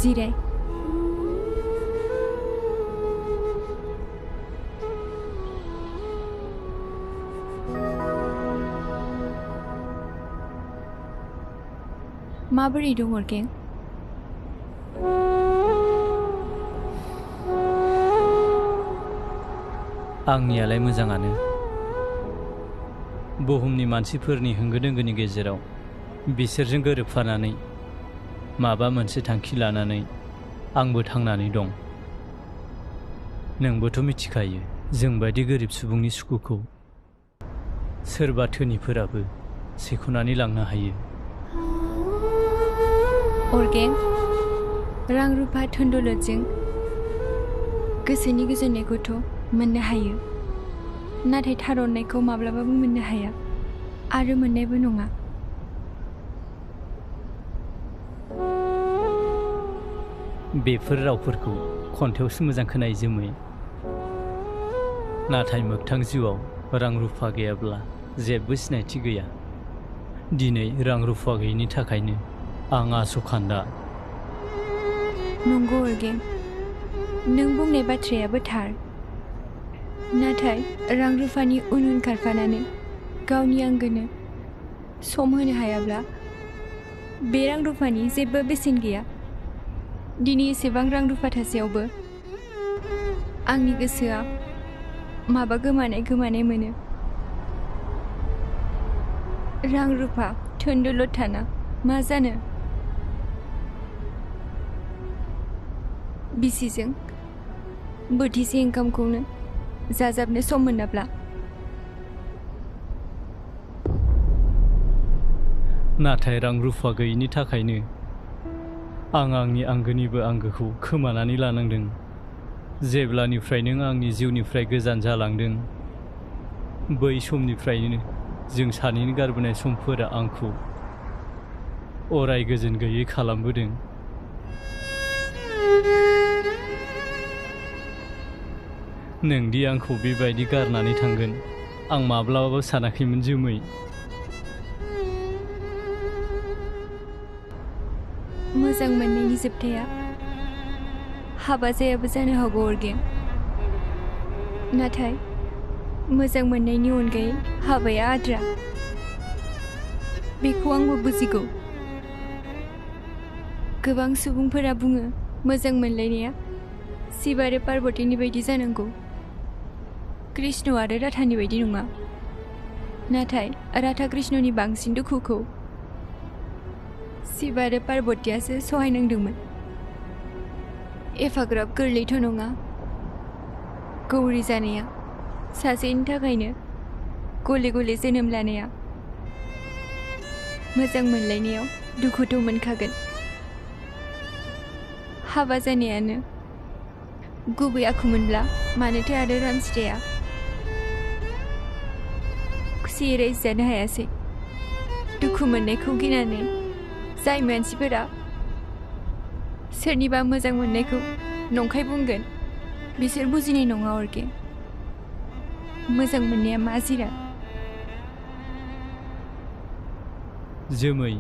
जिराय। माबोरै दं अरगें? आंनियालाय मोजाङानो। बुहुमनि मानसिफोरनि होंगो दोंगोनि गेजेराव बिसोरजों गोरोबफानानै माबा मोनसे थांखि लानानै आंबो थांनानै दं। नोंबोथ' मिथिखायो जोंबायदि गोरिब सुबुंनि सुखुखौ सोरबा धोनिफोराबो सेख'नानै लांनो हायो। अरगें, रां रुफा धोन दौलतजों गोसोनि गोजोननायखौथ' मोननो हायो, नाथाय थार अननायखौ माब्लाबाबो मोननो हाया आरो मोननायबो नङा। बेफोर रावफोरखौ खन्थायावसो मोजां खोनायो जोमै, नाथाय मोगथां जिउआव रां रुफा गैयाब्ला जेबो सिनायथि गैया। दिनै रां रुफा गैयिनि थाखायनो आं आस'खान्दा। नंगौ अरगें, नों बुंनाय बाथ्रायाबो थार। नाथाय रां रुफानि उन उन खारफानानै गावनि आंगोनो सम होनो हायाब्ला बे रां रुफानि जेबो बेसेन गैया। दिनै एसेबां रां रुफा थासेयावबो आंनि गोसोआ माबा गोमानाय मोनो। रां रुफा धोन दौलत थाना मा जानो? बिसिजों बोथिसे ओंखामखौनो जाजाबनो सम मोनाब्ला। नाथाय रां रुफा गैयिनि थाखायनो आं आंनि आंगोनिबो आंगोखौ खोमानानै लानांदों। जेब्लानिफ्राय नों आंनि जिउनिफ्राय गोजान जालांदों, बै समनिफ्रायनो जों सानैनि गारबोनाय समफोरा आंखौ अराय गोजोन गैयै खालामबोदों। नोंदि आंखौ बेबायदि गारनानै थांगोन आं माब्लाबाबो सानाखैमोन जोमै। मोजां मोननायनि जोबथाया हाबा जायाबो जानो हागौ अरगें, नाथाय मोजां मोननायनि अनगायै हाबाया आद्रा। बेखौ आंबो बुजिगौ। गोबां सुबुंफोरा बुङो मोजां मोनलायनाया शिव आरो पार्बतीनि बायदि जानांगौ, कृष्ण आरो राधानि बायदि नङा। नाथाय राधा कृष्णनि बांसिन दुखुखौ शिव आरो पार्बतीयासो सहायनांदोंमोन। एफाग्राब गोरलैथ' नङा गौरी जानाया, सासेनि थाखायनो गले गले जोनोम लानाया। मोजां मोनलायनायाव दुखुथ' मोनखागोन। हाबा जानायानो गुबै आखुमोनब्ला मानोथो आरो रामसिताया खुसियै रायजो जानो हायासै? दुखु मोननायखौ गिनानै जाय मानसिफोरा सोरनिबा मोजां मोननायखौ नंखाय बुंगोन, बिसोर बुजिनाय नङा अरगें। मोजां मोननाया मा जिराद? जोमै,